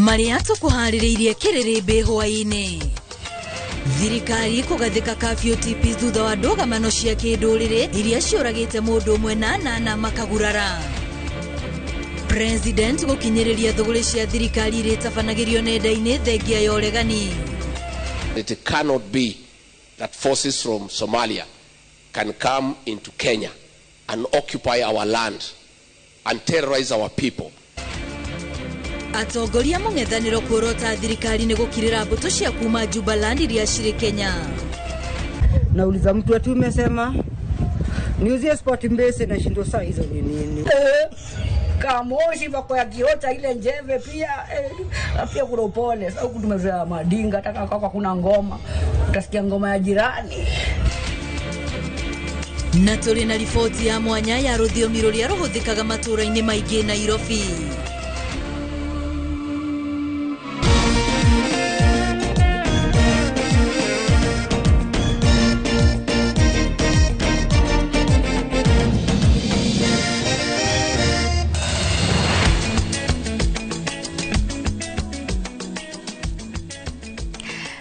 Marĩa tũkũharĩrĩirie kĩrĩrĩmbĩ hwaĩ-inĩ. Thirikari kũgathĩka curfew TP thutha wa ndũgamano cia kĩndũrĩrĩ iria ciũragĩte mũndũ ũmwe na anana makagurara. President gũkinyĩrĩria thũgũrĩ cia thirikari iria itabanagĩrio nenda-inĩ thengia ya ũregani. It cannot be that forces from Somalia can come into Kenya and occupy our land and terrorize our people. Atongoria mũng'ethanĩro kuorota thirikari nĩ gũkirĩra mbũtũ cia kuma Jubaland iria cirĩ Kenya. Nauliza mtu ati umesema niuzie sport mbese na shindo saa hizo ni nini? Kamoshi bako ya kiota ile njeve pia pia kuna upole. Sasa huku tumezoea madinga, taka kwa kuna ngoma, utasikia ngoma ya jirani. Na tũrĩ na riboti ya mwanya ya rũthiomi rũrĩa rũhũthĩkaga matũũra-inĩ maingĩ Nairobi.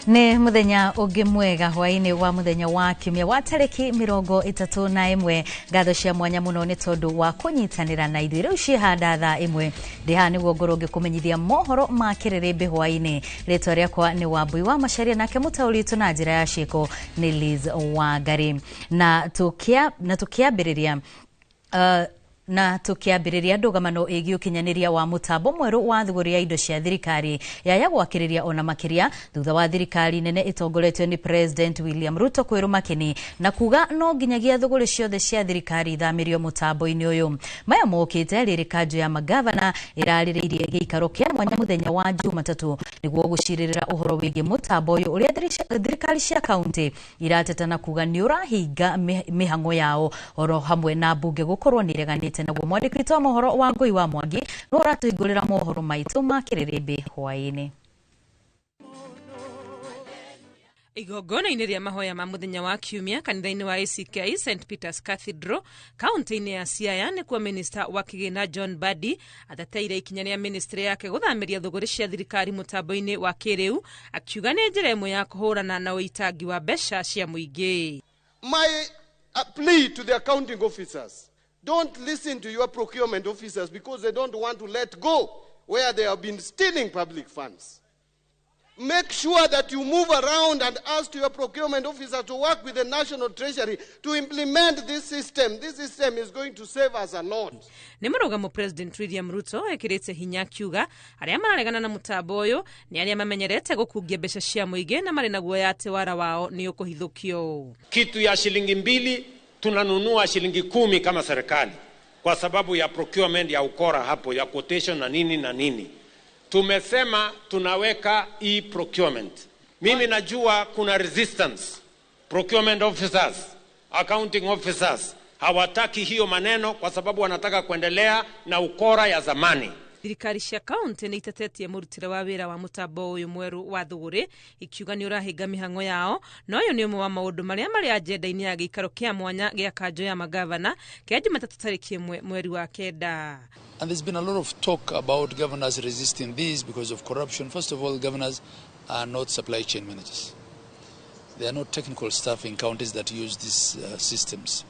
Nĩ mũthenya ũngĩ mwega hwaĩ-inĩ wa mũthenya wa kiumia wa tarĩki 31. Ngatho cia mwanya mũno nĩ tondũ wa kũnyitanĩra na ithuĩ. Rĩu ciĩhanda thaa ĩmwe ndĩ haha nĩguo ngorwo ngĩkũmenyithia mohoro ma kĩrĩrĩmbĩ hwaĩ-inĩ. Rĩtwa rĩakwa nĩ Wambui wa Macharia, nake mũtaũri witũ na njĩra ya ciĩko nĩ Liz Wangari. Na tũkĩambĩrĩria ndũgamano ĩgiĩ ũkinyanĩria wa mũtambo mwerũ wa thũgũrĩ ya indo cia thirikari yaya gwakĩrĩria ona makĩria thutha wa thirikari nene ĩtongoretio nĩ President William Ruto kwĩrũma kĩni na kuga no nginyagia thũgũrĩ ciothe cia thirikari ithamĩrio mũtambo-inĩ ũyũ. Maya mokĩte rĩrĩ kanjũ ya magavana ĩrarĩrĩirie gĩikaro kĩa mwanya mũthenya wa Jumatatũ nĩguo gũcirĩrĩra ũhoro wĩgiĩ mũtambo ũyũ ũrĩa thirikari cia kaunti irateta na kuga nĩ ũrahinga mĩhang'o yao oro hamwe na mbunge gũkorwo nĩ ireganĩte naguo. Mwandĩki witũ wa mohoro wa Ngũi wa Mwangi no ũratũhingũrĩra mohoro maitũ ma kĩrĩrĩmbĩ hwaĩ-inĩ. Igongona-inĩ rĩa mahoya ma mũthenya wa kiumia kanitha-inĩ wa ACK St Peter's Cathedral kaunti-inĩ ya Siaya nĩkuo minista wa kĩgĩna John Mbadi ateteire ikinya rĩa ministry yake gũthamĩria thũgũrĩ cia thirikari mũtambo-inĩ wa kĩrĩu, akiuga nĩ njĩra ĩmwe ya kũhũrana na ũitangi wa mbeca cia mũingĩ. My plea to the accounting officers, don't listen to your procurement officers because they don't want to let go where they have been stealing public funds. Make sure that you move around and ask your procurement officer to work with the National Treasury to implement this system. This system is going to save us a lot. Nĩ mũrũgamo President William Ruto ekĩrĩte hinya akiuga arĩa mararegana na mũtambo ũyũ nĩ arĩa mamenyerete gũkungia mbeca cia mũingĩ na marĩ na guoya atĩ wara wao nĩ ũkũhithũkio. Kitu ya shilingi 2 tunanunua shilingi 10 kama serikali kwa sababu ya procurement ya ukora hapo ya quotation na nini na nini. Tumesema tunaweka e-procurement. Mimi najua kuna resistance. Procurement officers, accounting officers hawataki hiyo maneno kwa sababu wanataka kuendelea na ukora ya zamani. Thirikari cia kaunti nĩ itetetie mũrutĩre wa wĩra wa mũtambo ũyũ mwerũ wa thũgũrĩ ikiuga nĩ ũrahinga mĩhang'o yao, na ũyũ nĩ ũmwe wa maũndũ marĩa marĩ agenda-inĩ ya gĩikaro kĩa mwanya gĩa kanjũ ya magavana kĩa Jumatatũ tarĩki 1 mweri wa 9. And there's been a lot of talk about governors resisting this because of corruption. First of all, governors are not supply chain managers. They are not technical staff in counties that use these systems.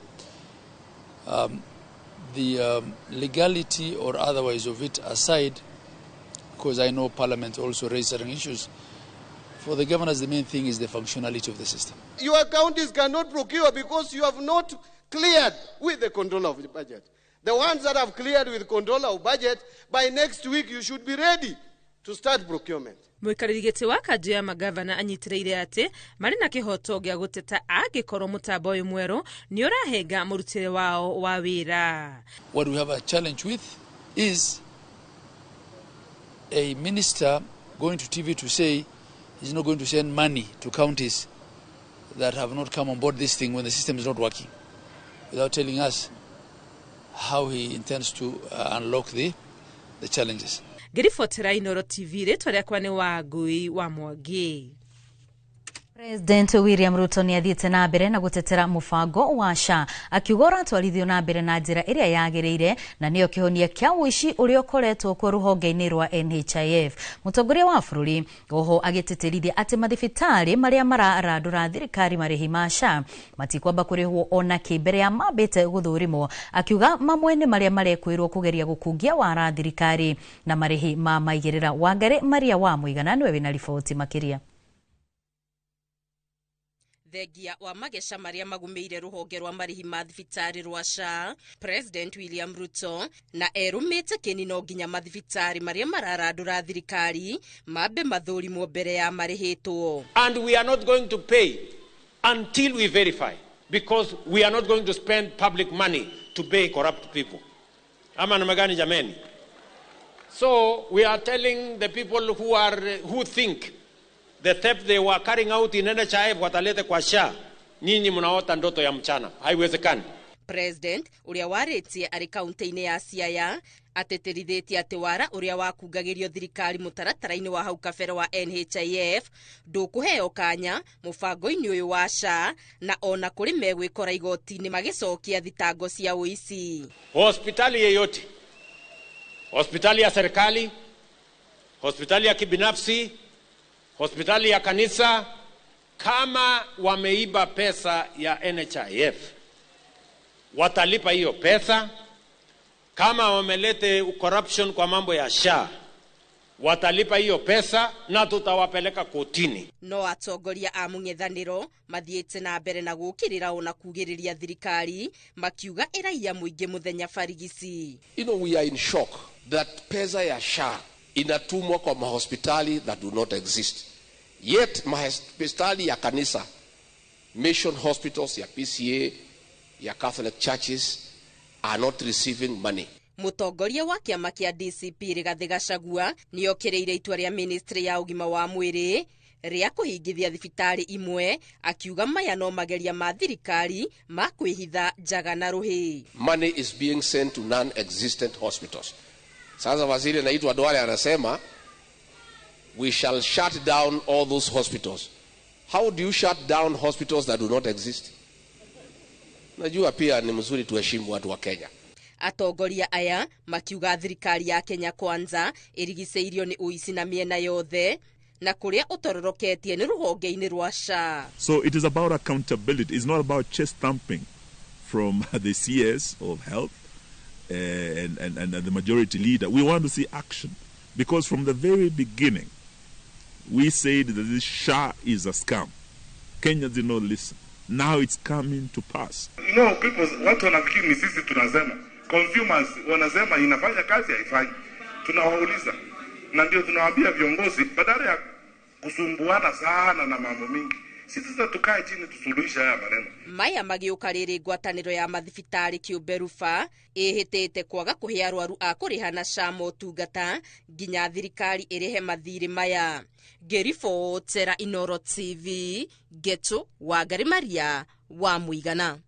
The legality or otherwise of it aside, because I know Parliament also raised certain issues, for the governors the main thing is the functionality of the system. Your counties cannot procure because you have not cleared with the controller of the budget. The ones that have cleared with controller of budget, by next week you should be ready to start procurement. Mũikarĩri gĩtĩ wa kanjũ ya magavana anyitĩrĩire atĩ marĩ na kĩhoto gĩa gũteta angĩkorwo mũtambo ũyũ mwerũ nĩ ũrahenga mũrutĩre wao wa wĩra. What we have a challenge with is a minister going to TV to say he's not going to send money to counties that have not come on board this thing when the system is not working, without telling us how he intends to unlock the challenges. Ngĩribotera Inooro TV, rĩtwa rĩakwa nĩ Wangui wa Mwangi. President William Ruto nĩ athiĩte na mbere na gũtetera mũbango wa SHA akiuga ũratwarithio na mbere na njĩra ĩrĩa yagĩrĩire na nĩyo kĩhonia kĩa ũici ũrĩa ũkoretwo kuo rũhonge-inĩ rwa NHIF. Mũtongoria wa bũrũri oho agĩtĩtĩrithia atĩ mathibitarĩ marĩa mararandũra thirikari marĩhi ma SHA matikwamba kũrĩhwo ona kĩ mbere ya mambĩte gũthũrimwo, akiuga mamwe nĩ marĩa marekwĩrwo kũgeria gũkungia wara thirikari na marĩhi ma maigĩrĩra. Wangari Maria wa Mũigana nĩwe wĩna riboti makĩria. Thengia wa mageca maria magumiire ruhonge rwa marihi ma thibitari rwa SHA, President William Ruto na erumite kini no nginya mathibitari maria mararandura thirikari mambe mathurimwo mbere ya marihitwo. And we are not going to pay until we verify, because we are not going to spend public money to pay corrupt people. Ama namna gani jameni? So we are telling the people who think the theft they were carrying out in NHIF watalete kwa SHA, nyinyi mnaota ndoto ya mchana, haiwezekani. President uria waritie ari kaunti-ini ya Siaya ateterithitie ati wara uria wakungagirio thirikari mutaratara-ini wa hau kabere wa NHIF ndukuheo kanya mubango-ini uyu wa SHA, na ona kuri megwikora igoti-ini magicokia thitango cia uici. Hospitali yeyote, hospitali ya serikali, hospitali ya kibinafsi, hospitali ya kanisa, kama wameiba pesa ya NHIF watalipa hiyo pesa. Kama wamelete corruption kwa mambo ya SHA watalipa hiyo pesa na tutawapeleka kotini. No atongoria a mũng'ethanĩro mathiĩte na mbere na gũkĩrĩra ona kugĩrĩria thirikari makiuga ĩraiya mũingĩ mũthenya barigici. You know, we are in shock that pesa ya SHA inatumwa kwa mahospitali that do not exist. Yet mahospitali ya kanisa, mission hospitals ya PCA, ya Catholic churches are not receiving money. Mũtongoria wa kĩama kĩa DCP Rigathi Gachagua nĩokĩrĩire itua rĩa ministry ya ũgima wa mwĩrĩ rĩa kũhingithia thibitarĩ imwe, akiuga maya no mageria ma thirikari ma kwĩhitha njaga na rũhĩ. Money is being sent to non-existent hospitals. Sasa waziri anaitwa Duale anasema we shall shut down all those hospitals. How do you shut down hospitals that do not exist? Najua pia ni mzuri tuheshimu watu wa Kenya. Atongoria aya makiuga thirikari ya Kenya Kwanza ĩrigicĩirio nĩ ũici na mĩena yothe na kũrĩa ũtororoketie nĩ rũhonge-inĩ rwa SHA. So it is about accountability. It's not about chest thumping from the CS of health and the majority leader. We want to see action, because from the very beginning we said that this SHA is a scam. Kenyans did not listen. Now it's coming to pass. You know, people, watu wanafikiri ni sisi tunasema. Consumers wanasema inafanya kazi, haifanyi. Tunawauliza na ndio tunawaambia viongozi, badala ya kusumbuana sana na mambo mingi, sisi sasa tukae chini tusuluhishe haya maneno. Maya magiuka riri ngwataniro ya mathibitari kiumbe rufa ihitite kwaga kuhe arwaru a kuriha na SHA motungata nginya thirikari irihe mathiri maya. Ngĩribotera Inoro TV, Getu Wangari Maria wa Mũigana.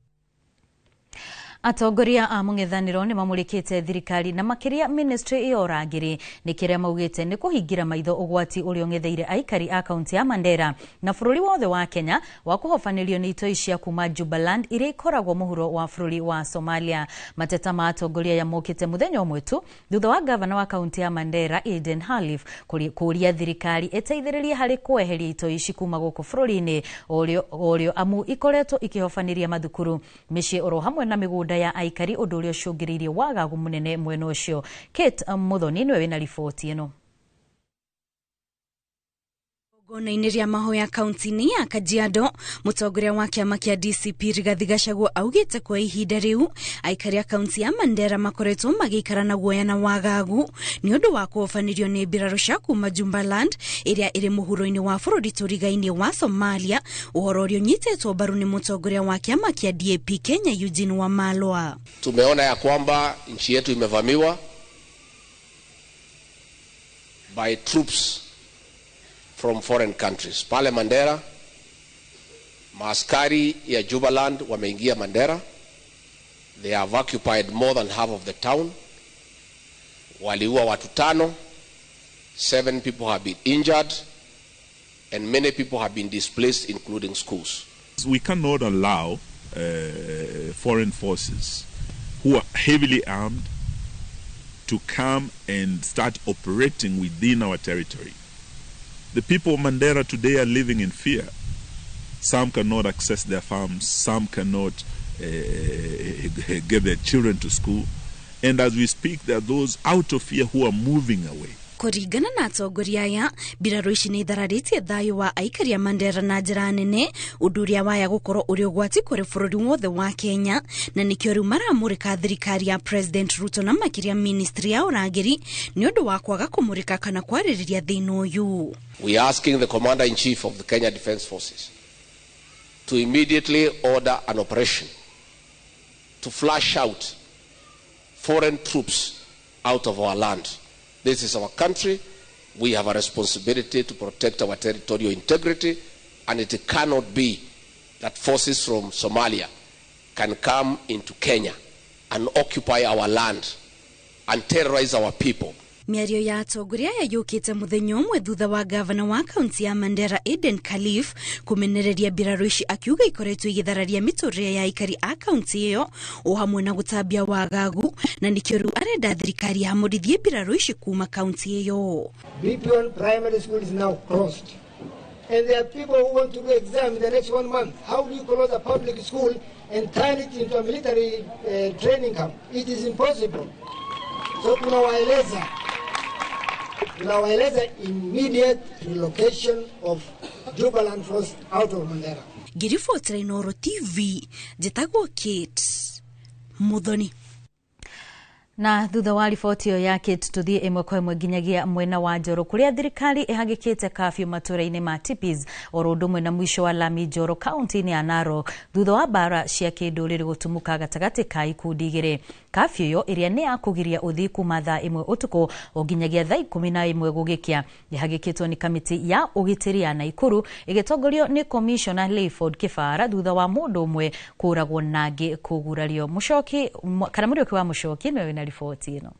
Atongoria a mũng'ethanĩro nĩ mamũrĩkĩte thirikari na makĩria ministry ya ũrangĩri nĩ kĩrĩa maugĩte nĩ kũhingira maitho ũgwati ũrĩa ũng'etheire aikari a kaunti ya Mandera na bũrũri wothe wa Kenya wa kũhobanĩrio nĩ itoi cia kuma Jubaland iria ikoragwo mũhuro wa bũrũri wa Somalia. Mateta ma atongoria ya mokĩte mũthenya ũmwe tu thutha wa gavana wa kaunti ya Mandera Aden Khalif kũria thirikari ĩteithĩrĩrie harĩ kweheria itoi ici kuma gũkũ bũrũri-inĩ ũrĩa amu ikoretwo ikĩhobanĩria mathukuru, mĩciĩ oro hamwe na mĩgũnda ya aikari, ũndũ ũrĩa ũcũngĩrĩirie wagagu mũnene mwena ũcio. Kate Muthoni nĩwe wĩna riboti ĩno. Igongona-inĩ rĩa mahoya kaunti-inĩ ya Kajiado, mũtongoria wa kĩama kĩa DCP Rigathi Gachagua augĩte kwa ihinda rĩu aikari a kaunti ya Mandera makoretwo magĩikara na guoya na wagagu nĩ ũndũ wa kũhobanĩrio nĩ mbirarũ cia kuma Jubaland ĩrĩa ĩrĩ mũhuro-inĩ wa bũrũri tũriga-inĩ wa Somalia, ũhoro ũrĩa ũnyitĩtwo mbaru nĩ mũtongoria wa kĩama kĩa DAP Kenya Eugene Wamalwa. Tumeona ya kwamba nchi yetu imevamiwa by troops from foreign countries. Pale Mandera, maaskari ya Jubaland wameingia Mandera. They have occupied more than half of the town. Waliua watu 5, 7 people have been injured. And many people have been displaced, including schools. We cannot allow foreign forces who are heavily armed to come and start operating within our territory. The people of Mandera today are living in fear. Some cannot access their farms, some cannot get their children to school. And as we speak, there are those out of fear who are moving away. Kũringana na atongoria aya, mbirarũ ici nĩ ithararĩtie thayũ wa aikari a Mandera na njĩra nene, ũndũ ũrĩa waya gũkorwo ũrĩ ũgwati kũrĩ bũrũri wothe wa Kenya, na nĩkĩo rĩu maramũrĩka thirikari ya President Ruto na makĩria ministry ya ũrangĩri nĩ ũndũ wa kwaga kũmũrĩka kana kwarĩrĩria thĩna ũyũ. We are asking the Commander-in-Chief of the Kenya Defence Forces to immediately order an operation to flush out foreign troops out of our land. This is our country. We have a responsibility to protect our territorial integrity, and it cannot be that forces from Somalia can come into Kenya and occupy our land and terrorize our people. Mĩario ya atongoria aya yũkĩte mũthenya ũmwe thutha wa gavana wa kaunti ya Mandera Aden Khalif kũmenereria mbirarũ ici akiuga ikoretwo igĩthararia mĩtũrĩre ya aikari a kaunti ĩyo o hamwe na gũtambia wagagu, na nĩkĩo rĩu arenda thirikari yamũrithie mbirarũ ici kuma kaunti ĩyo. BP1 primary school is now closed, and there are people who want to do exam in the next 1 month. How do you close a public school and turn it into a military training camp? It is impossible. So tunawaeleza immediate relocation of Jubaland Force out of Mandera. Ngiribotera Inooro TV, njĩtagwo Kate Muthoni. Na thutha wa riboti ĩyo ya Kate tũthiĩ ĩmwe kwa ĩmwe nginyagia mwena wa Njoro kũrĩa thirikari ĩhagĩkĩte kafyu matũra-inĩ ma Tipis oro ũndũ ũmwe na mũico wa lami Njoro kaunti-inĩ ya Narok thutha wa mbara cia kĩndũrĩrĩ gũtumũka gatagatĩ ka ikundi igĩrĩ. Kafyu ĩyo ĩrĩa nĩ ya kũgiria ũthii kuma thaa 1 ũtukũ o nginyagia thaa 11 gũgĩkĩa ĩhagĩkĩtwo nĩ kamĩtĩ ya ũgitĩri ya Naikuru ĩgĩtongorio nĩ Commissioner Layford Kĩbara thutha wa mũndũ ũmwe kũragwo na angĩ kũgurario. Mũcoki kana Mũriũki wa Mũcoki nĩwe wĩna riboti ĩno.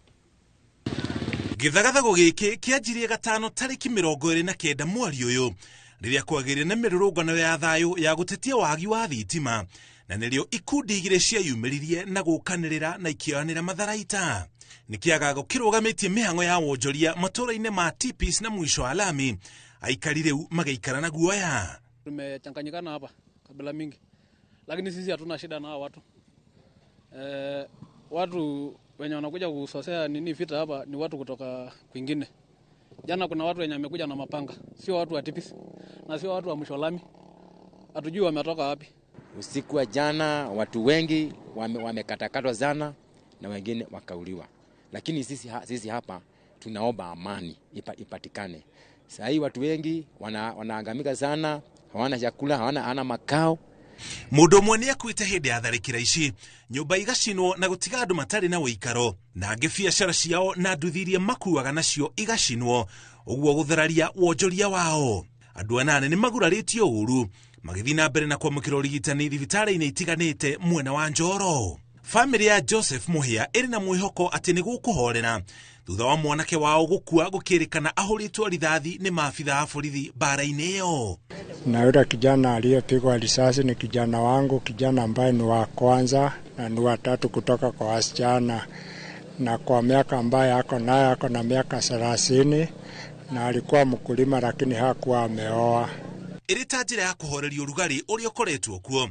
Gĩthagathago gĩkĩ kĩanjirie gatano tarĩki 29 mweri ũyũ rĩrĩa kwagĩrĩire na mĩrũrũngano ya thayũ ya gũtetia wagi wa thitima, na nĩrĩo ikundi igĩrĩ cieyumĩririe na gũkanĩrĩra na ikĩoyanĩra matharaita. Nĩ kĩagago kĩrũgamĩtie mĩhang'o ya wonjoria matũra-inĩ ma Tipis na mwisho wa lami, aikari rĩu magĩikara na guoya. Tumechanganyikana hapa kabila mingi, lakini sisi hatuna shida na hawa watu. Watu wenye wanakuja kusosea nini vita hapa ni watu kutoka kwingine. Jana kuna watu wenye wamekuja na mapanga, sio watu wa Tipis na sio watu wa Msholami. Hatujui wametoka wapi. Usiku wa jana watu wengi wamekatakatwa sana na wengine wakauliwa. Lakini sisi hapa tunaomba amani ipatikane. Sasa hii watu wengi wanaangamika sana, hawana chakula, hawana makao. Mũndũ ũmwe nĩakuĩte hĩndĩ ya tharĩkĩra ici, nyũmba igacinwo na gũtiga andũ matarĩ na ũikaro, na angĩ biacara ciao na nduthi iria makuaga nacio igacinwo, ũguo gũthararia wonjoria wao. Andũ anane nĩ magurarĩtio ũru magĩthiĩ na mbere na kwamũkĩra ũrigitani thibitarĩ-inĩ itiganĩte mwena wa Njoro. Famĩlĩ ya Joseph Muhia ĩrĩ na mwĩhoko atĩ nĩ gũkũhorera thutha wa mwanake wao gũkua gũkĩrĩkana ahũrĩtwo rithathi nĩ maabitha a borithi mbara-inĩ ĩyo. Na yule kijana aliyepigwa risasi ni kijana wangu, kijana ambaye ni wa kwanza na ni wa tatu kutoka kwa wasichana, na kwa miaka ambaye ako nayo, ako na miaka 30, na alikuwa mkulima lakini hakuwa ameoa. Ĩrĩ ta njĩra ya kũhoreria ũrugarĩ ũrĩa ũkoretwo kuo,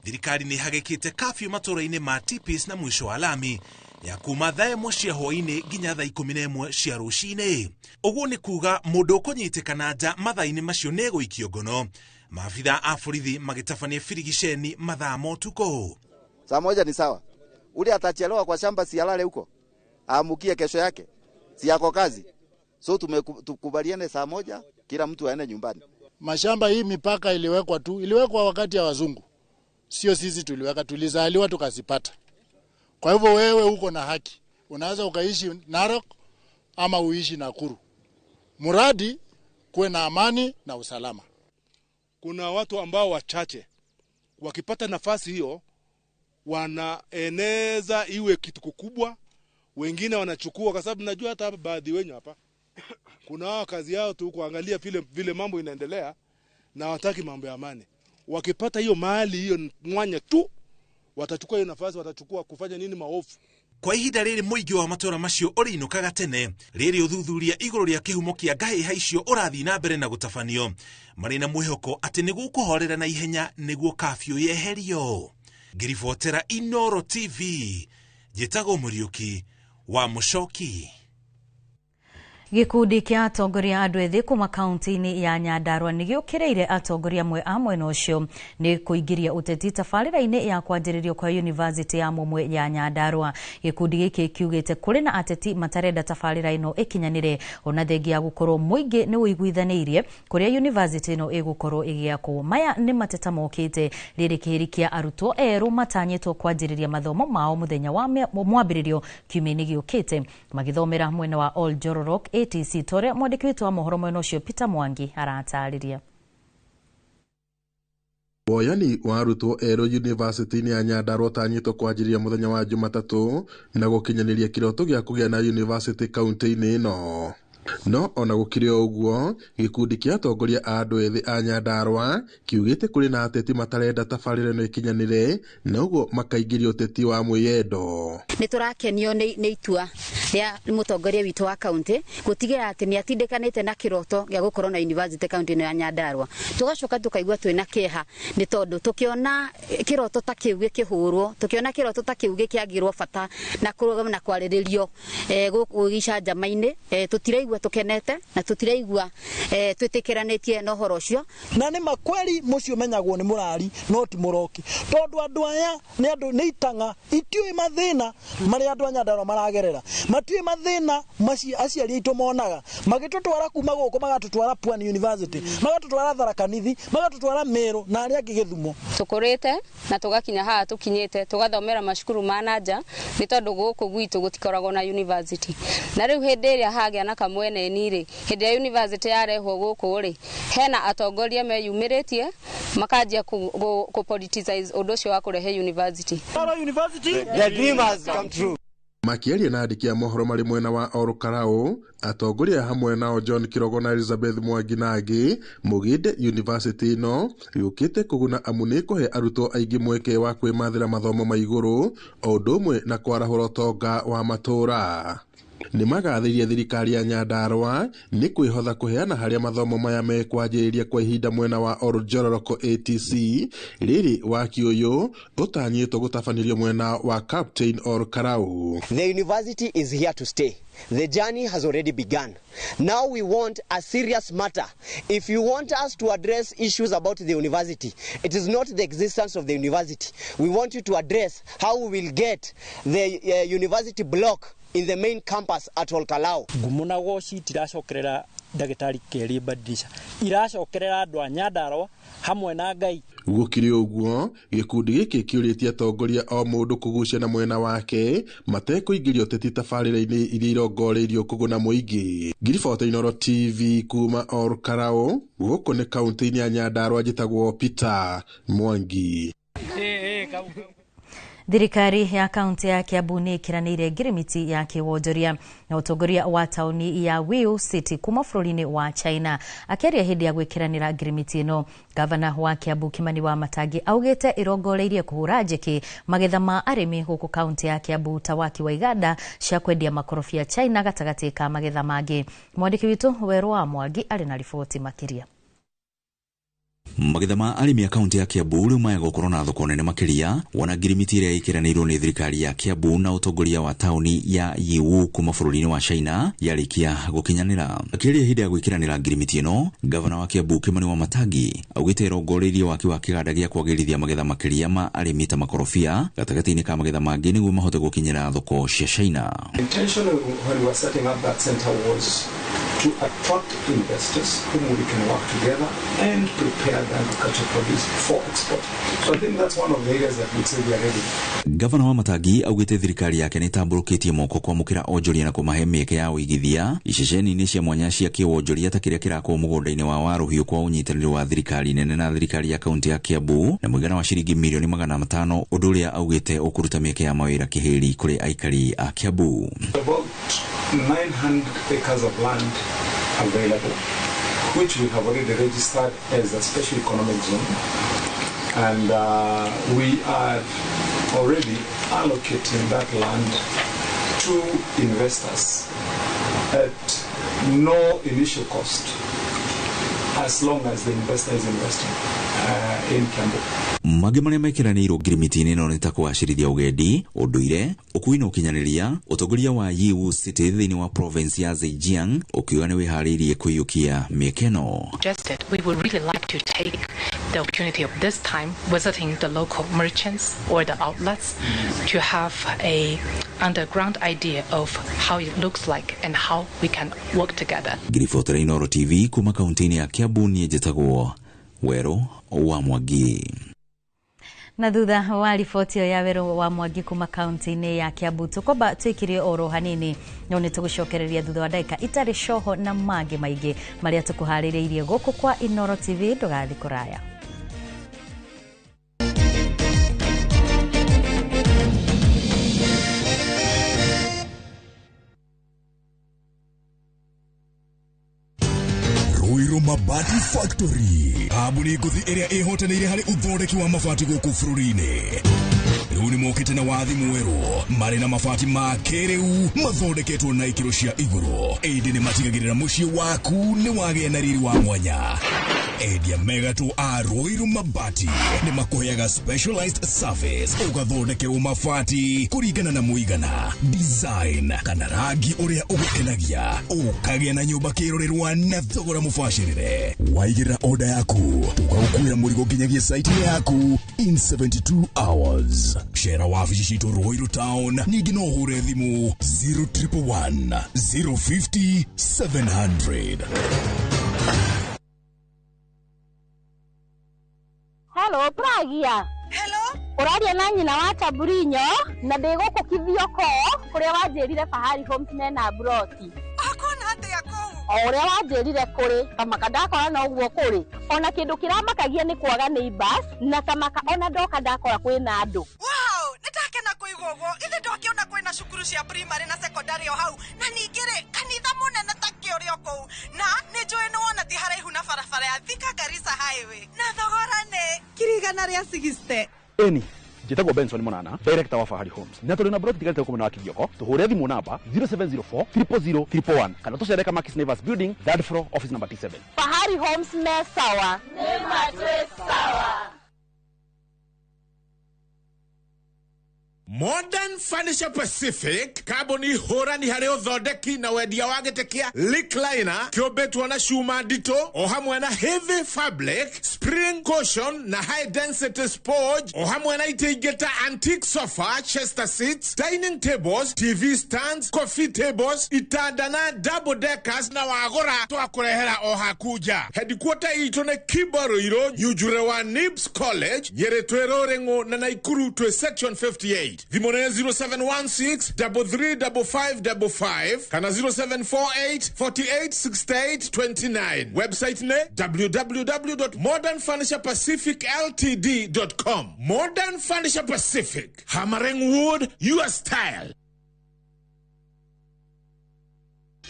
thirikari nĩ ĩhagĩkĩte kafyu matũra-inĩ ma Tipis na mwisho wa lami ya kuma thaa 1 cia hwaĩ-inĩ nginya thaa 11 cia rũcinĩ. Ũguo nĩ kuga mũndũ ũkũnyitĩkana nja mathaa-inĩ macio nĩ egũikio ngono. Maabitha a borithi magĩtabania birigiceni mathaa ma ũtukũ. Saa 1 ni sawa. Ule atachelewa kwa shamba si alale huko, aamukie kesho yake, si yako kazi. So tumekubaliane saa 1 kila mtu aende nyumbani. Mashamba hii mipaka iliwekwa tu, iliwekwa wakati ya wazungu. Sio sisi tuliweka, tulizaliwa tukazipata. Kwa hivyo wewe uko na haki. Unaweza ukaishi Narok ama uishi Nakuru. Muradi kuwe na amani na usalama. Kuna watu ambao wachache wakipata nafasi hiyo wanaeneza iwe kitu kikubwa, wengine wanachukua, kwa sababu najua hata baadhi wenyu hapa kuna wao kazi yao tu kuangalia vile mambo inaendelea. na hawataki mambo ya amani. Wakipata hiyo mahali hiyo mwanya tu watachukua hiyo nafasi, watachukua kufanya nini maovu. Kwa ihinda rĩrĩ mũingĩ wa matũra macio ũrĩinũkaga tene rĩrĩ ũthuthuria igũrũ rĩa kĩhumo kĩa ngahĩha icio ũrathiĩ na mbere na gũtabanio marĩ na mwĩhoko atĩ nĩ gũkũhorera na ihenya nĩguo kafyu yeherio. Ngĩribotera Inooro TV njĩtagwo Mũriũki wa Mũcoki. Gĩkundi kĩa atongoria a andũ ethĩ kuma kaunti-inĩ ya Nyandarua nĩ gĩũkĩrĩire atongoria amwe a mwena ũcio nĩ kũingĩria ũteti tabarĩra-inĩ ya kwanjĩrĩrio kwa yunivasĩtĩ ya Mũmwe ya Nyandarua. Gĩkundi gĩkĩ kiugĩte kũrĩ na ateti matarenda tabarĩra ĩno ĩkinyanĩre ona thengia ya gũkorwo mũingĩ nĩ ũiguithanĩirie kũrĩa yunivasĩtĩ ĩno ĩgũkorwo ĩgĩakwo. Maya nĩ mateta mokĩte rĩrĩ kĩhĩri kĩa arutwo erũ matanyĩtwo kwanjĩrĩria mathomo mao mũthenya wa mwambĩrĩrio kiumia-inĩ gĩũkĩte magĩthomera mwena wa Ol Jororok ATC tore mwandĩki witũ wa mohoro mwena ũcio Peter Mwangi aratarĩria. Woyani wa arutwo erũ yunivasĩtĩ-inĩ ya Nyandarua ũtanyĩtwo kwanjĩrĩria mũthenya wa Jumatatũ na gũkinyanĩria kĩroto gĩa kũgĩa na yunivasĩtĩ kaunti-inĩ ĩno. No ona gũkĩrĩ o ũguo, gĩkundi kĩa atongoria a andũ ethĩ a Nyandarua kiugĩte kũrĩ na ateti matarenda tabarĩra ĩno ĩkinyanĩre na ũguo makaingĩria ũteti wa mwĩyendo. Nĩ tũrakenio nĩ itua rĩa mũtongoria witũ wa kaunti gũtigĩrĩra atĩ nĩ atindĩkanĩte na kĩroto gĩa gũkorwo na university kaunti ĩno ya Nyandarua. Tũgacoka tũkaigua twĩna kĩeha nĩ tondũ tũkĩona kĩroto ta kĩu gĩkĩhũrwo, tũkĩona kĩroto ta kĩu gĩkĩagĩrwo bata na kũrũgama na kwarĩrĩrio gũkũ gĩcanjama-inĩ, tũtiraigua tukenete na tutiraigua twitikiranĩtie na ũhoro ũcio. Na nĩ makweri mũciĩ ũmenyagwo nĩ mũrari no ti mũroki, tondũ andũ aya nĩ andũ nĩ itang'a itiũĩ mathĩna marĩa andũ a Nyandarua maragerera, matiũĩ mathĩna aciari aitũ monaga magĩtũtwara kuma gũkũ magatũtwara Pwani University, magatũtwara Tharaka Nithi, magatũtwara Meru na arĩa angĩ Gĩthumo. Tũkũrĩte na tũgakinya haha tũkinyĩte tũgathomera macukuru ma nanja nĩ tondũ gũkũ gwitũ gũtikoragwo na university, na rĩu hĩndĩ ĩrĩa hagĩa na kamwene nĩ hĩndĩ ya university yarehwo gũkũ rĩ, hena atongoria meyumĩrĩtie makanjia ku politicize ũndũ ũcio wa kũrehe university. The dream has come true. Makĩaria na andĩki a mohoro marĩ mwena wa Ol Kalou, atongoria hamwe nao John Kirogo na Elizabeth Mwangi na angĩ, mũgĩnde yunivasĩtĩ ĩno yũkĩte kũguna amu nĩ ĩkũhe arutwo aingĩ mweke wa kwĩmathĩra mathomo ma igũrũ o ũndũ ũmwe na kwarahũra ũtonga wa matũũra. Nĩ magathĩirie thirikari ya Nyandarua nĩ kwĩhotha kũheana harĩa mathomo maya mekwanjĩrĩria kwa ihinda mwena wa Ol Jororok ATC rĩrĩ waki ũyũ ũtanyĩtwo gũtabanĩrio mwena wa Captain Ol Kalou. The university is here to stay. The journey has already begun. Now we want a serious matter. If you want us to address issues about the university, it is not the existence of the university. We want you to address how we will get the university block in the main campus at Ol Kalou. Ngumo na goci itiracokerera ndagĩtarĩ Kerĩ Badilisha, iracokerera andũ a Nyandarua hamwe na Ngai. Gũkĩrĩ ũguo, gĩkundi gĩkĩ kĩũrĩtie atongoria o mũndũ kũgucia na mwena wake matekũingĩria ũteti tabarĩra-inĩ iria irongoreirio kũguna mũingĩ. Ngiribota Inooro TV kuma Ol Kalou, gũkũ nĩ kaunti-inĩ ya Nyandarua, njĩtagwo Peter Mwangi. Thirikari ya kaunti ya Kiambu nĩ ĩkĩranĩire ngirimiti ya kĩwonjoria na ũtongoria wa taũni ya Wiu City kuma bũrũri-inĩ wa China. Akĩaria hĩndĩ ya gwĩkĩranĩra ngirimiti ĩno, gavana wa Kiambu Kimani wa Matangi augĩte ĩrongoreirie kũhũra njeki magetha ma arĩmi gũkũ kaunti ya Kiambu ta waki wa iganda cia kwendia makorobia China gatagatĩ ka magetha mangĩ. Mwandĩki witũ Werũ wa Mwangi arĩ na riboti makĩria. Magetha ma arĩmi a kaunti ya Kiambu rĩu maya gũkorwo na thoko nene makĩria wona ngirimiti ĩrĩa ĩkĩranĩirwo nĩ thirikari ya Kiambu na ũtongoria wa taũni ya Yiwu kuma bũrũri-inĩ wa China yarĩkia gũkinyanĩra. Akĩaria hĩndĩ ya gwĩkĩranĩra ngirimiti ĩno, gavana wa Kiambu Kimani wa Matangi augĩte ĩrongoreirie waki wa kĩganda gĩa kwagĩrithia magetha makĩria ma arĩmi ta makorobia gatagatĩ-inĩ ka magetha mangĩ nĩguo mahote gũkinyĩra thoko cia China. Intention when we were setting up that center was to attract investors whom we can work together and prepare the agricultural produce for export. So I think that's one of the areas that we say we are ready. Gavana wa Matangi augĩte thirikari yake nĩ ĩtambũrũkĩtie moko kwamũkĩra onjoria na kũmahe mĩeke ya ũigithia iceceni-inĩ cia mwanya cia kĩwonjoria ta kĩrĩa kĩrakwo mũgũnda-inĩ wa Waruhiũ kwa ũnyitanĩri wa thirikari nene na thirikari ya kaunti ya Kiambu na mũigana wa ciringi mirioni 500, ũndũ ũrĩa augĩte ũkũruta mĩeke ya mawĩra kĩhĩri kũrĩ aikari a Kiambu. About 900 acres of land available. which we have already registered as a special economic zone. And we are already allocating that land to investors at no initial cost, as long as the investor is investing in Kiambu. Mangĩ marĩa mekĩranĩirwo ngirimiti-inĩ ĩno nĩ ta kũgacĩrithia ũgendi, ũndũire, ũkui na ũkinyanĩria. Ũtongoria wa Yiwu City thĩinĩ wa province ya Zhejiang ũkiuga nĩ wĩharĩirie kũiyũkia mĩeke ĩno. We would really like to take the opportunity of this time visiting the local merchants or the outlets to have a underground idea of how it looks like and how we can work together. Ngiribotera Inooro TV kuma kaunti-inĩ ya Kiambu, niĩ njĩtagwo Werũ wa Mwangi. Na thutha wa riboti ĩyo ya Werũ wa Mwangi kuma kaunti-inĩ ya Kiambu, tũkwamba twĩkire oro hanini, no nĩ tũgũcokereria thutha wa ndagĩka itarĩ coho na mangĩ maingĩ marĩa tũkũharĩrĩirie gũkũ kwa Inooro TV. Ndũgathiĩ kũraya. Ruiru Mabati Factory, kambuni ngũthi ĩrĩa ĩhotanĩire harĩ ũthondeki wa mabati gũkũ bũrũri-inĩ. Rĩu nĩ mokĩte na wathi mwerũ, marĩ na mabati ma kĩrĩu mathondeketwo na ikĩro cia igũrũ, ĩndĩ nĩ matigagĩrĩra mũciĩ waku nĩ wagĩa na riri wa mwanya. Endia megatũ a Ruiru Mabati nĩ makũheaga specialized service, ũgathondekerwo mabati kũringana na mũigana, design kana rangi ũrĩa ũgũkenagia, ũkagĩa na nyũmba kĩrorerwa na thogora mũbacĩrĩre. Waigĩrĩra order yaku, tũgagũkuĩra mũrigo nginyagia site yaku in 72 hours. Cera wabici citũ Ruiru Town, ningĩ no ũhũre thimũ 0111 050 700. Hello, Pragia. Hello. Ũraria na nyina wa Taburinyo na ndĩ gũkũ Kithioko kũrĩa wanjĩrire Fahari Homes mena broti. Akona atĩa kũu? O ũrĩa wanjĩrire kũrĩ kamaka ndakora no ũguo kũrĩ. Ona kĩndũ kĩramakagia nĩ kwaga neighbors na kamaka ona ndoka ndakora kwĩna andũ. Wow, nĩndakena kũigua ũguo. Ithe ndokĩona kwĩna cukuru cia primary na secondary o hau, na ningĩ rĩ kanitha mũnene ta kĩũrĩ o kũu, na nĩ njũĩ nĩ wona ti haraihu na barabara ya Thika Garissa Highway, na thogora nĩ 160,000. Eni njĩtagwo Benson Monana, director wa Fahari Homes, na tũrĩ na broti tigarĩte gũkũ mwena wa Kithioko. Tũhũre thimũ namba 0704 000 111 kana tũcere Kamakis Neighbors Building, third floor, office number T7. Fahari Homes me sawa. Nĩ matwĩ sawa. Modern Furniture Pacific, kambuni hũrani harĩ ũthondeki na wendia wa gĩtĩ kĩa recliner kĩũmbĩtwo na cuma nditũ o hamwe na heavy fabric, spring cushion na high density sponge, o hamwe na itĩ ingĩ ta antique sofa, chester seats, dining tables, TV stands, coffee tables, itanda na double deckers, na wagũra twakũrehera o haku nja. Headquarter itũ nĩ Kimbo Ruiru, Nyunjure wa Nibs College, Nyĩrĩ twĩ Rũrĩng'ũ na Naikuru twĩ section 58. Thimũ nĩ 0716 335555 kana 0748 48 68 29. Website nĩ www.modernfurniturepacificltd.com. Modern Furniture Pacific, hammering wood your style.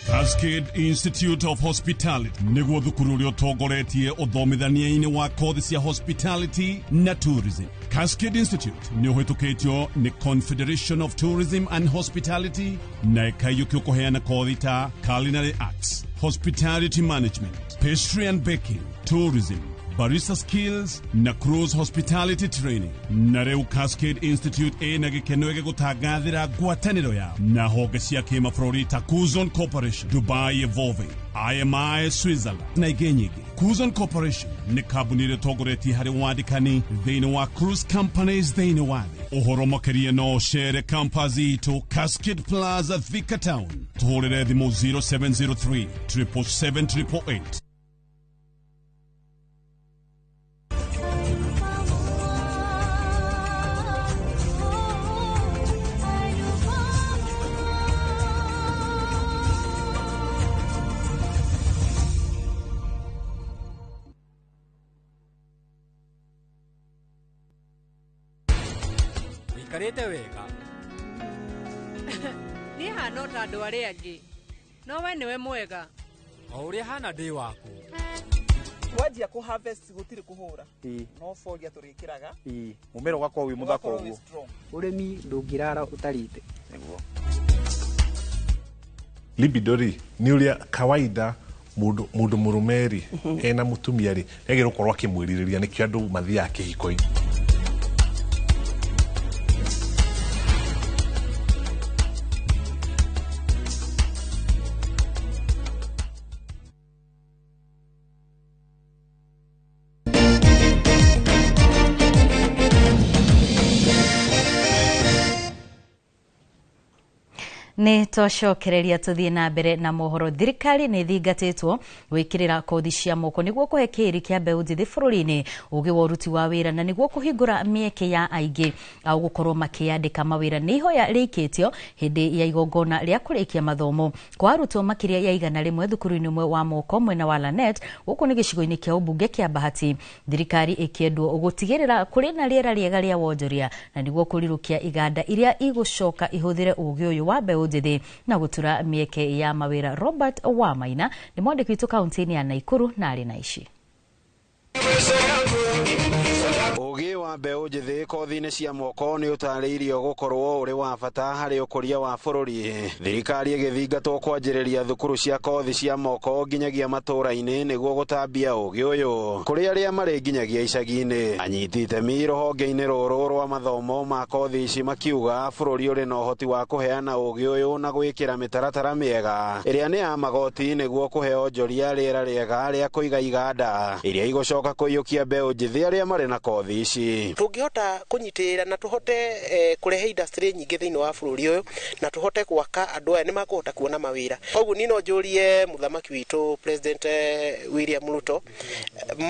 Cascade Institute of Hospitality nĩguo thukuru ũrĩa ũtongoretie ũthomithania-inĩ wa kothi cia hospitality na tourism. Cascade Institute nĩ ũhĩtũkĩtio nĩ Confederation of Tourism and Hospitality na ĩkaiyũkio kũheana kothi ta culinary arts, hospitality management, pastry and baking, tourism, barista skills na cruise hospitality training. Na rĩu Cascade Institute ĩna gĩkeno gĩgũtangathĩra ngwatanĩro yao na honge cia kĩmabũrũri ta Kuzon Corporation, Dubai Evolving, IMI Switzerland na ingĩ nyingĩ. Kuzon Corporation nĩ kambuni ĩrĩa ĩtongoretie harĩ wandĩkani thĩinĩ wa cruise companies thĩinĩ wa thĩ. Ũhoro makĩria no ũcere campus itũ Cascade Plaza, Thika Town. Tũhũrĩre thimũ 0703 777 888. Ũikarĩte wega? Niĩ hana ta andũ arĩa angĩ, no we nĩwe mwega. O ũrĩa hana ndĩ waku. Twanjia kũ harvest gũtirĩ kũhũra. No folia tũrĩkĩraga. Mũmera ũgakorwo wĩ mũthaka Ũgakorwo wĩ ũguo. strong. Ũrĩmi ndũngĩrara ũtarĩte. Nĩguo. Libido rĩ nĩ ũrĩa kawaida mũndũ mũndũ mũrũme rĩ ena mũtumia rĩ nĩagĩrĩirwo gũkorwo akĩmwĩrirĩria, nĩkĩo andũ mathiaga kĩhiko-inĩ. Nĩ twacokereria tũthiĩ na mbere na mohoro. Thirikari nĩ ĩthingatĩtwo gwĩkĩrĩra kothi cia moko nĩguo kũhe kĩĩri kĩa mbeũ njĩthĩ bũrũri-inĩ ũgĩ wa ũruti wa wĩra na nĩguo kũhingũra mĩeke ya aingĩ au gũkorwo makĩyandĩka mawĩra. Nĩ ihoya rĩikĩtio hĩndĩ ya igongona rĩa kũrĩkia mathomo kwa arutwo makĩria ya 100 thukuru-inĩ ũmwe wa moko mwena wa Lanet, gũkũ nĩ gĩcigo-inĩ kĩa ũmbunge kĩa Bahati. Thirikari ĩkĩendwo gũtigĩrĩra kũrĩ na rĩera rĩega rĩa wonjoria na nĩguo kũrirũkia iganda iria igũcoka ihũthĩre ũgĩ ũyũ wa mbeũ njĩthĩ na gũtura mĩeke ya mawĩra. Robert Wamaina nĩ mwandĩki witũ kaunti-inĩ ya Naikuru na arĩ na ici. Ũgĩ wa mbeũ njĩthĩ kothi-inĩ cia moko nĩ ũtarĩirio gũkorwo ũrĩ wa bata harĩ ũkũria wa bũrũri. Thirikari ĩgĩthingatwo kwanjĩrĩria thukuru cia kothi cia moko nginyagia matũũra-inĩ nĩguo gũtambia ũgĩ ũyũ kũrĩ arĩa marĩ nginyagia icagi-inĩ. Anyiti itemi rũhonge-inĩ rũrũ rwa mathomo ma kothi ici makiuga bũrũri ũrĩ na ũhoti wa kũheana ũgĩ ũyũ na gwĩkĩra mĩtaratara mĩega ĩrĩa nĩ ya magoti nĩguo kũhe onjoria rĩera rĩega rĩa kũiga iganda iria igũcoka kũiyũkia mbeũ njĩthĩ arĩa marĩ na kothi ici. Tũngĩhota kũnyitĩrĩra na tũhote kũrehe industry nyingĩ thĩinĩ wa bũrũri ũyũ na tũhote gwaka, andũ aya nĩ makũhota kuona mawĩra. Koguo niĩ no njũrie mũthamaki witũ President William Ruto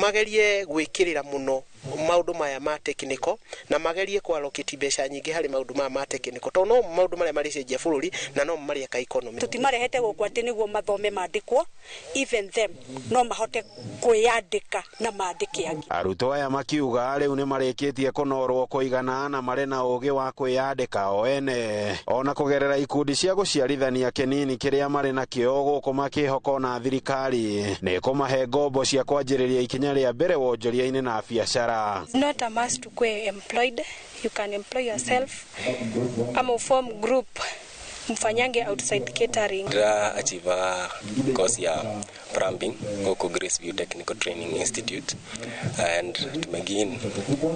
magerie gwĩkĩrĩra mũno maũndũ maya ma technical na magerie kũ-allocate mbeca nyingĩ harĩ maũndũ maya ma technical, tondũ no maũndũ marĩa marĩcenjia bũrũri na no marĩaka economy. Tũtimarehete gũkũ atĩ nĩguo mathome mandĩkwo, even them no mahote kwĩyandĩka na mandĩke angĩ. Arutwo aya makiuga rĩu nĩ marĩkĩtie kũnorwo kũigana na marĩ na ũgĩ wa kwĩyandĩka o ene ona kũgerera ikundi cia gũciarithania kĩnini kĩrĩa marĩ nakĩo gũkũ makĩhoko na thirikari nĩ kũmahe ngombo cia kwanjĩrĩria ikinya rĩa mbere wonjoria-inĩ na biacara. It's not a must to go employed. You can employ yourself. Ama form group mfanyange outside catering. Ndĩra achieve course ya plumbing gũkũ Grace View Technical Training Institute and tumegain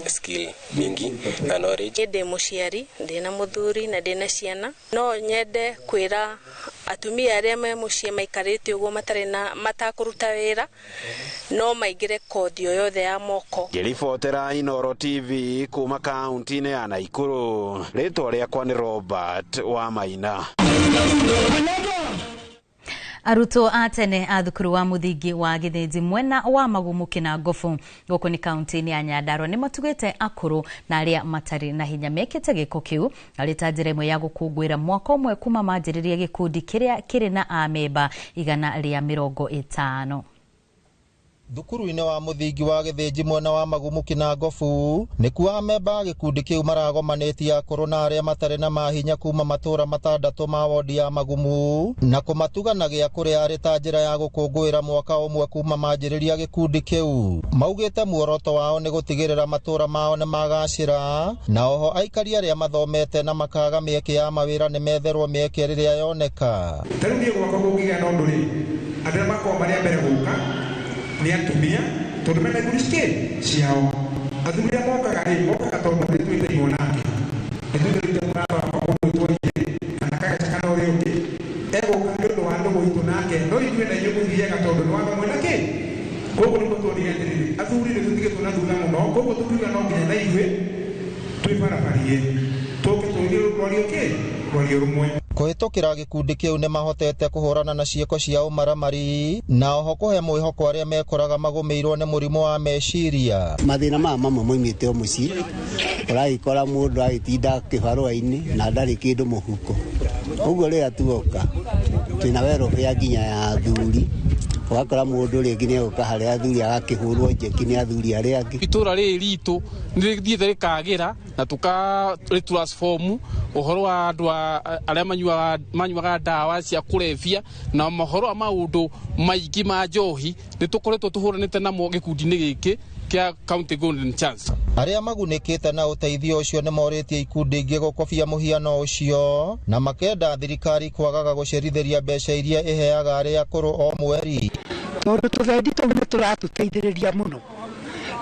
skill mingi na knowledge. Ndĩ mũciari, ndĩna mũthuri na ndĩna ciana. No nyende kwĩra atumia arĩa me mũciĩ maikarĩte ũguo matarĩ na matakũruta wĩra no maingĩre kothi o yothe ya moko. Ngĩribotera Inooro TV kuma kaunti-inĩ ya Naikuru, rĩtwa rĩakwa nĩ Robert Wamaina. Arutwo a tene a thukuru wa mũthingi wa Gĩthĩnji mwena wa Magumu Kĩnangobu gũkũ nĩ kaunti-inĩ ya Nyandarua nĩ matugĩte akũrũ na arĩa matarĩ na hinya. Mekĩte gĩko kĩu arĩ ta njĩra ĩmwe ya gũkũngũĩra mwaka ũmwe kuma manjĩrĩria gĩkundi kĩrĩa kĩrĩ na amemba 150. Thukuru-inĩ wa mũthingi wa Gĩthĩnji mwena wa Magumu Kĩnangobu nĩkuo amemba a gĩkundi kĩu maragomanĩtie akũrũ na arĩa matarĩ na mahinya kuma matũra 6 ma wodi ya Magumu na kũmatuga na gĩa kũrĩa arĩ ta njĩra ya gũkũngũĩra mwaka ũmwe kuma manjĩrĩria gĩkundi kĩu. Maugĩte muoroto wao nĩ gũtigĩrĩra matũra mao nĩ magacĩra na oho aikari arĩa mathomete na makaga mĩeke ya mawĩra nĩ metherwo mĩeke rĩrĩa yoneka. Ta rĩu niĩ gwakwa kũngĩgĩa na ũndũ rĩ, andũ arĩa makoragwo marĩ a mbere gũka nĩ atumia tondũ mena ikundi cikĩ ciao. Athuri arĩa mokaga rĩ, mokaga tondũ nĩtwĩtainwo nake, nĩtwĩtĩrĩte mũrata wakwa mũndũ ũyũ kana kagaca kana ũrĩa ũngĩ egũka nĩ ũndũ wa ndũgũ itũ nake, no ithuĩ na inyuĩ mũthiaga tondũ nĩ watho mwena kĩ. Koguo nĩguo tuonire atĩrĩrĩ, athuri nĩ tũtigĩtwo na thutha mũno, koguo tũkiuga no nginya na ithuĩ twĩbarabarie tũke tũirie rwario kĩ, rwario rũmwe. Kũhĩtũkĩra gĩkundi kĩu nĩ mahotete kũhũrana na ciĩko cia ũmaramari na oho kũhe mwĩhoko arĩa mekoraga magũmĩirwo nĩ mũrimũ wa meciria. Mathĩna maya mamwe moimĩte o mũciĩ, ũragĩkora mũndũ agĩtinda kĩbarũa-inĩ na ndarĩ kĩndũ mũhuko. Ũguo rĩrĩa tuoka twĩna welfare nginya ya athuri Ũgakora mũndũ rĩngĩ nĩ egũka harĩa athuri agakĩhũrwo njeki nĩ athuri arĩa angĩ. Itũra rĩrĩ ritũ nĩ rĩthiĩte rĩkagĩra na tũkarĩ ũhoro wa andũ arĩa manyuaga ndawa cia kũrebia na mohoro wa maũndũ maingĩ ma njohi nĩ tũkoretwo tũhũranĩte namo gĩkundi-inĩ gĩkĩ kĩa County Golden Chance. Arĩa magunĩkĩte na ũteithio ũcio nĩ morĩtie ikundi ingĩ gũkobia mũhiano ũcio na makenda thirikari kwagaga gũcerithĩria mbeca iria ĩheaga arĩa akũrũ o mweri. Tondũ tũthendi tũu nĩ tũratũteithĩrĩria mũno,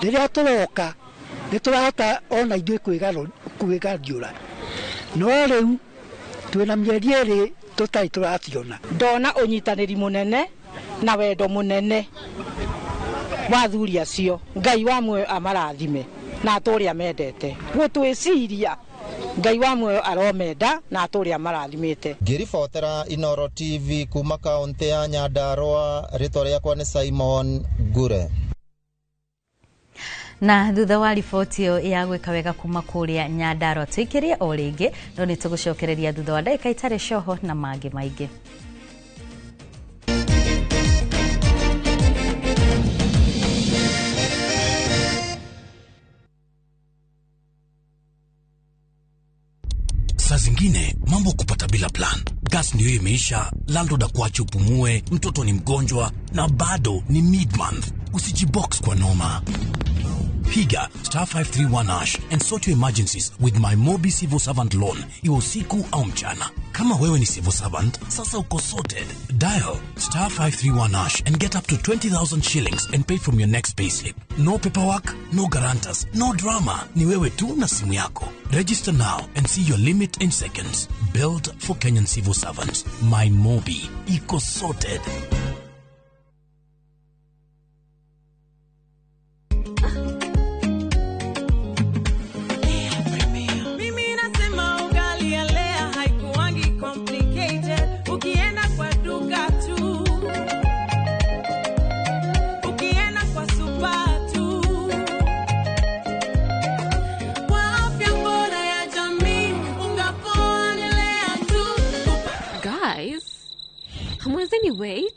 rĩrĩa tũroka nĩ tũrahota ona ithuĩ kwĩgariũra, no rĩu twĩna mĩeri ĩrĩ tũtarĩ tũraciona. Ndona ũnyitanĩri mũnene na wendo mũnene wa athuri acio, Ngai wa muoyo amarathime na atũrĩa mendete gũtwĩciria, Ngai wa muoyo aromenda na atũrĩa marathimĩte. Ngĩribotera Inoro TV kuma kaunti ya Nyandarua, rĩtwa rĩakwa nĩ Simon Ngure. Na thutha wa riboti ĩyo ya gwĩka wega kuma kũrĩa Nyandarua tũikĩrie o rĩngĩ, no nĩ tũgũcokereria thutha wa ndagĩka itarĩ coho na mangĩ maingĩ. Saa zingine mambo kupata bila plan. Gas ndio imeisha, landlord akuache upumue, mtoto ni mgonjwa na bado ni mid-month. Usijibox kwa noma. Piga *531# and sort your emergencies with my Mobi Civil Servant Loan, iwe usiku au mchana. Kama wewe ni civil servant, sasa uko sorted. Dial *531# and get up to 20,000 shillings and pay from your next payslip. No paperwork, no guarantors, no drama. Ni wewe tu na simu yako. Register now and see your limit in seconds. Built for Kenyan civil servants. My Mobi. Iko sorted. Wait.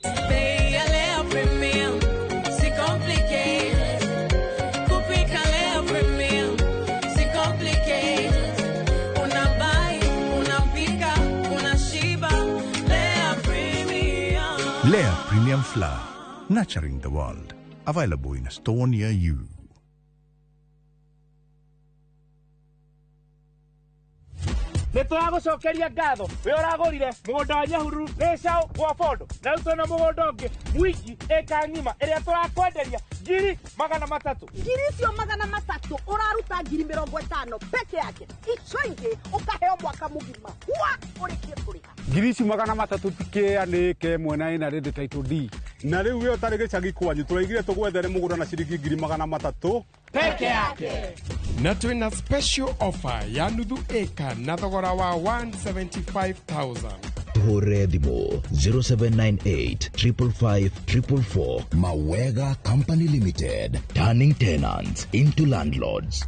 Lea Premium Flour, nurturing the world. Available in a store near you. Nĩ tũragũcokeria ngatho we ũragũrire mũgũnda wa Nyahururu Gĩcaũ gwa Bondo na rĩu twĩna mũgũnda ũngĩ Mwingi ĩka ng'ima ĩrĩa tũrakwenderia 300,000. Ngiri icio 300 ũraruta 50,000 peke yake, icio ingĩ ũkaheo mwaka mũgima wa ũrĩkie kũrĩha. Ngiri ici 300 tikĩa nĩ ĩka ĩmwe na ĩna rĩndĩ title D. Na rĩu we ũtarĩ gĩcagi kwanyu tũraigire tũgwethere mũgũnda na ciringi 300,000 peke yake. Na twĩna special offer ya nuthu eka na thogora wa 175,000. Tuhũrĩre thimũ 0798 555 444. Mawega Company Limited, turning tenants into landlords.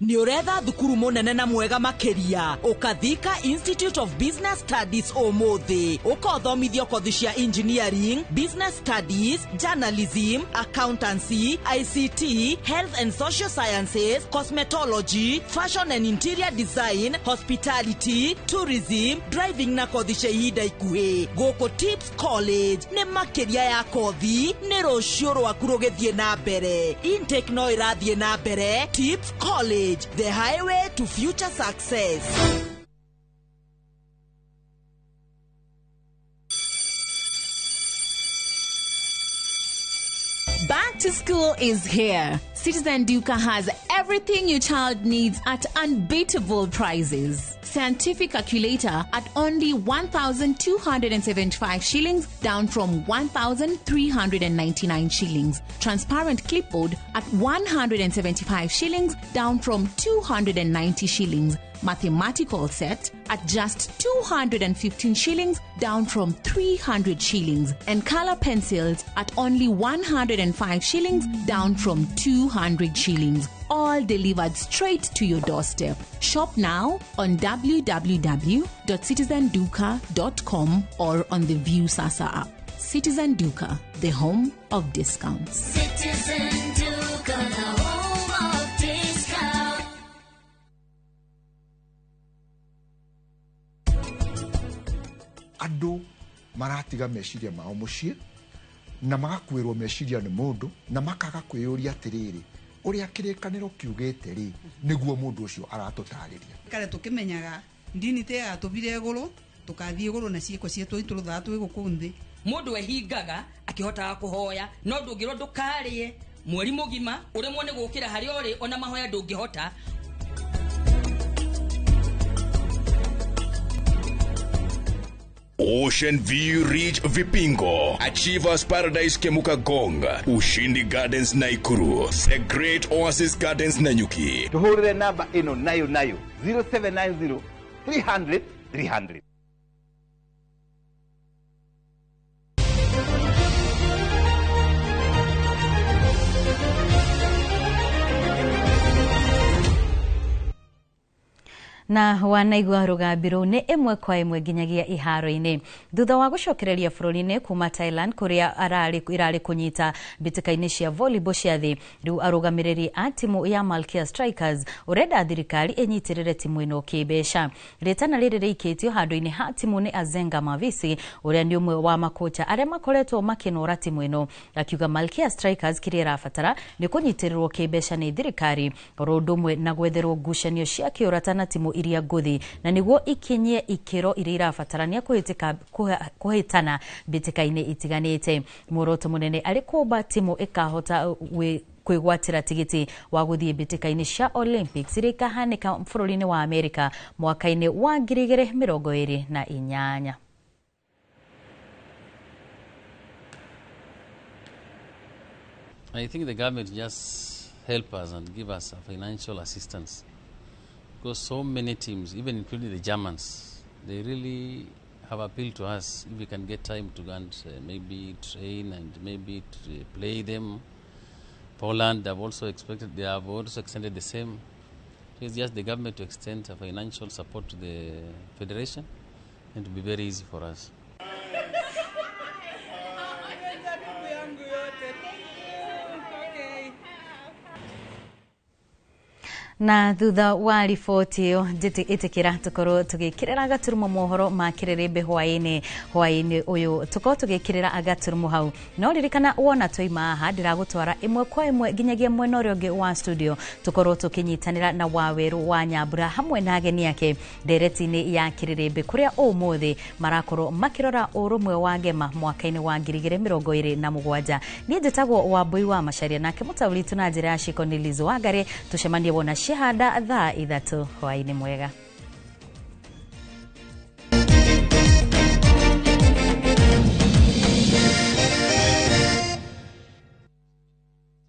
Nĩ ũretha thukuru mũnene na mwega makĩria, ũkathika Institute of Business Studies ũmũthĩ, ũkothomithio kothi cia engineering, business studies, journalism, accountancy, ICT, health and social sciences, cosmetology, fashion and interior design, hospitality, tourism, driving na kothi cia ihinda ikuhĩ. Gũkũ Tips College nĩ makĩria ya kothi, nĩ rũciũ rwaku rũgĩthiĩ na mbere. Intake no ĩrathiĩ na mbere. Tips College, the highway to future success. Back to school is here. Citizen Duka has everything your child needs at unbeatable prices. Scientific calculator at only 1,275 shillings, down from 1,399 shillings. Transparent clipboard at 175 shillings, down from 290 shillings. mathematical set at just 215 shillings, down from 300 shillings, and color pencils at only 105 shillings, down from 200 shillings. All delivered straight to your doorstep. Shop now on www.citizenduka.com or on the Viusasa app. Citizen Duka, the home of discounts. Citizen Duka, the home of discount. Andũ maratiga meciria mao mũciĩ na magakuĩrwo meciria nĩ mũndũ na makaga kwĩyũria atĩrĩrĩ, ũrĩa kĩrĩkanĩro kiugĩte rĩ, nĩguo mũndũ ũcio aratũtarĩria. Kare tũkĩmenyaga ndini te yatũbire igũrũ, tũkathiĩ igũrũ na ciĩko cietũ itũrũthaga twĩ gũkũ nthĩ. Mũndũ ehingaga akĩhotaga kũhoya, no ndũngĩrwo ndũkarĩe mweri mũgima ũremwo nĩ gũkĩra harĩa ũrĩ, ona mahoya ndũngĩhota. Ocean View Ridge Vipingo, Achievers Paradise Kemuka Gong, Ushindi Gardens Naikuru, The Great Oasis Gardens Nanyuki. Tuhurire namba ino nayo nayo 0790 300 300. Na wanaigua rũgambi rũu nĩ ĩmwe kwa ĩmwe nginyagia iharo-inĩ thutha wa gũcokereria bũrũri-inĩ kuma Thailand kũrĩa irarĩ kũnyita mbĩtĩka-inĩ cia volleyball cia thĩ. Rĩu arũgamĩrĩri a timu ya Malkia Strikers ũrenda thirikari ĩnyitĩrĩre timu ĩno kĩmbeca. Rĩtana rĩrĩ rĩikĩtio handũ-inĩ ha timu nĩ Azenga Mavisi ũrĩa nĩ ũmwe wa makocha arĩa makoretwo makĩnora timu ĩno, akiuga Malkia Strikers kĩrĩa ĩrabatara nĩ kũnyitĩrĩrwo kĩmbeca nĩ thirikari oro ũndũ ũmwe na gwetherwo ngucanio cia kĩũrata na timu iria ngũthi na nĩguo ikinyie ikĩro iria irabatarania kũhĩtana mbĩtĩka-inĩ itiganĩte. Muoroto mũnene arĩ kũmba timu ĩkahota kwĩgwatĩra tigiti wa gũthiĩ mbĩtĩka-inĩ cia Olympics iria ikahanĩka bũrũri-inĩ wa Amerika mwaka-inĩ wa 2028. I think the government just help us and give us a financial assistance, because so many teams, even including the Germans, they really have appealed to us if we can get time to go and maybe train and maybe to play them. Poland, they have also expected, they have also extended the same. So it's just the government to extend a financial support to the federation, and it will be very easy for us. Na thutha wa riboti ĩyo ĩtĩkĩra tũkorwo tũgĩkĩrĩra gaturumo mohoro ma kĩrĩrĩmbĩ hwaĩ-inĩ ũyũ tũkorwo tũgĩkĩrĩra gaturumo hau. No ririkana wona twaima haha ndĩragũtwara ĩmwe kwa ĩmwe nginyagia mwena ũrĩa ũngĩ wa studio tũkorwo tũkĩnyitanĩra na Wawerũ wa Nyambura hamwe na ageni ake ndereti-inĩ ya kĩrĩrĩmbĩ kũrĩa ũmũthĩ marakorwo makĩrora ũrũmwe wa ngema mwaka-inĩ wa 2027. Niĩ njĩtagwo Wambui wa Macharia, nake mũtaũri witũ na njĩra ya ciĩko nĩ Liz Wangari. Tũcemanie wona cihanda thaa 3 hwaĩ-inĩ mwega.